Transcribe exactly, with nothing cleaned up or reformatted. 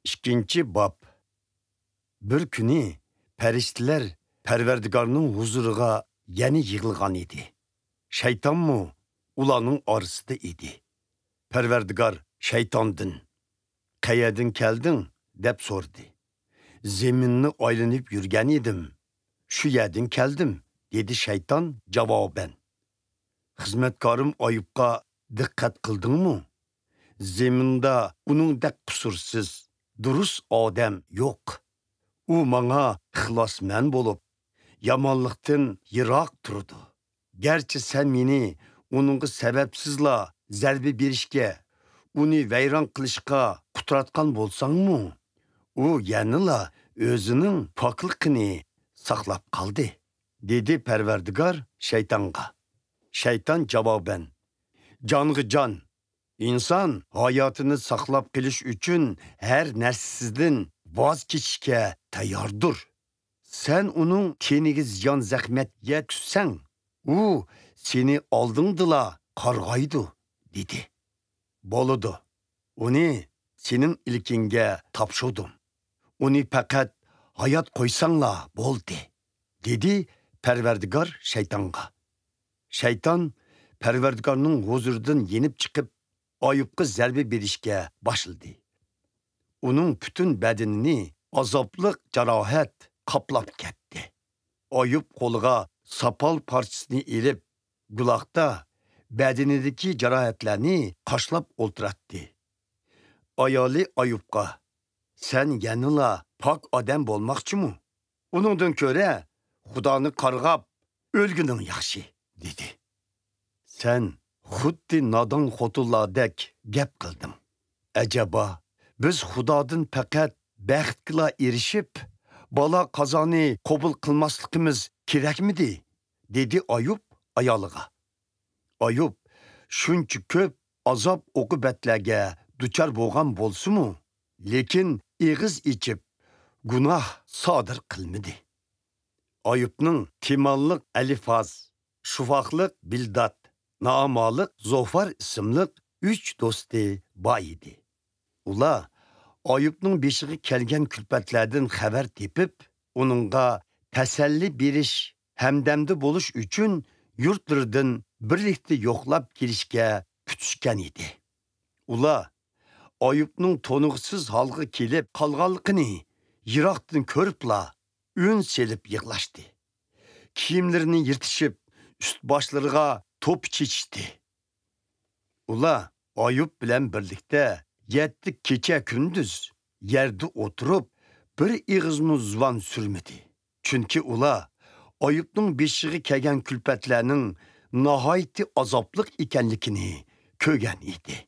ئىككىنچى باب. بىر كۈنى پەرىشتىلەر پەرۋەردىگارنىڭ ھۇزۇرىغا يەنە يىغىلغان ئىدى. شەيتانمۇ ئۇلارنىڭ ئارىسىدا ئىدى. پەرۋەردىگار شەيتاندىن، «قەيەردىن كەلدىڭ؟» دەپ سورىدى. «زېمىننى ئايلىنىپ يۈرگەن ئىدىم، شۇ يەردىن كەلدىم» دېدى شەيتان جاۋابەن. «خىزمەتكارىم ئايۇبقا دىققەت قىلدىڭمۇ؟ زېمىندا ئۇنىڭدەك قۇسۇرسىز، دۇرۇس ئادەم يوق. ئۇ ماڭا ئىخلاسمەن بولۇپ، يامانلىقتىن يىراق تۇرىدۇ. گەرچە سەن مېنى ئۇنىڭغا سەۋەبسىزلا زەربە بېرىشكە، ئۇنى ۋەيران قىلىشقا قۇتراتقان بولساڭمۇ، ئۇ يەنىلا ئۆزىنىڭ پاكلىقىنى ساقلاپ قالدى» دېدى پەرۋەردىگار شەيتانغا. شەيتان جاۋابەن، «جانغا جان! ئىنسان ھاياتىنى ساقلاپ قېلىش ئۈچۈن ھەر نەرسىسىدىن ۋاز كېچىشكە تەيياردۇر. سەن ئۇنىڭ تېنىگە زىيان زەخمەت يەتكۈزسەڭ، ئۇ سېنى ئالدىڭدىلا قارغايدۇ» دېدى. «بولىدۇ، ئۇنى سېنىڭ ئىلكىڭگە تاپشۇردۇم. ئۇنى پەقەت ھايات قويساڭلا بولدى» دېدى پەرۋەردىگار شەيتانغا. شەيتان پەرۋەردىگارنىڭ ھۇزۇرىدىن يېنىپ چىقىپ، ئايۇبقا زەربە بېرىشكە باشلىدى. ئۇنىڭ پۈتۈن بەدىنىنى ئازابلىق جاراھەت قاپلاپ كەتتى. ئايۇب قولىغا ساپال پارچىسىنى ئېلىپ، گۇلاغدا بەدىنىدىكى جاراھەتلەرنى قاشلاپ ئولتۇراتتى. ئايالى ئايۇبقا، «سەن يەنىلا پاك ئادەم بولماقچىمۇ؟ ئۇنىڭدىن كۆرە خۇدانى قارغاپ ئۆلگىنىڭ ياخشى» دېدى. «سەن خۇددى نادان خوتۇنلاردەك گەپ قىلدىڭ. ئەجەبا، بىز خۇدادىن پەقەت بەختكىلا ئېرىشىپ، بالا قازانى قوبۇل قىلماسلىقىمىز كېرەكمىدى؟» دېدى ئايۇب ئايالىغا. ئايۇب شۇنچە كۆپ ئازاب-ئوقۇبەتلەرگە دۇچار بولغان بولسىمۇ، لېكىن ئېغىز ئېچىپ گۇناھ سادىر قىلمىدى. ئايۇبنىڭ تېمانلىق ئەلىفاز، شۇفاقلىق بىلداد، نائامالىق زوفار ئىسىملىق ئۈچ دوستى بار ئىدى. ئۇلار ئايۇبنىڭ بېشىغا كەلگەن كۈلپەتلەردىن خەۋەر تېپىپ، ئۇنىڭغا تەسەللى بېرىش، ھەمدەمدە بولۇش ئۈچۈن يۇرتلىرىدىن بىرلىكتە يوقلاپ كېلىشكە پۈتۈشكەن ئىدى. ئۇلار ئايۇبنىڭ تونۇغۇسىز ھالغا كېلىپ قالغانلىقىنى يىراقتىن كۆرۈپلا ئۈن سېلىپ يىغلاشتى. كىيىملىرىنى يىرتىشىپ، ئۈست-باشلىرىغا توپا چېچىشتى. ئۇلار ئايۇب بىلەن بىرلىكتە يەتتە كېچە-كۈندۈز يەردە ئولتۇرۇپ، بىر ئېغىزمۇ زۇۋان سۈرمىدى. چۈنكى ئۇلار ئايۇبنىڭ بېشىغا كەلگەن كۈلپەتلەرنىڭ ناھايىتى ئازابلىق ئىكەنلىكىنى كۆرگەن ئىدى.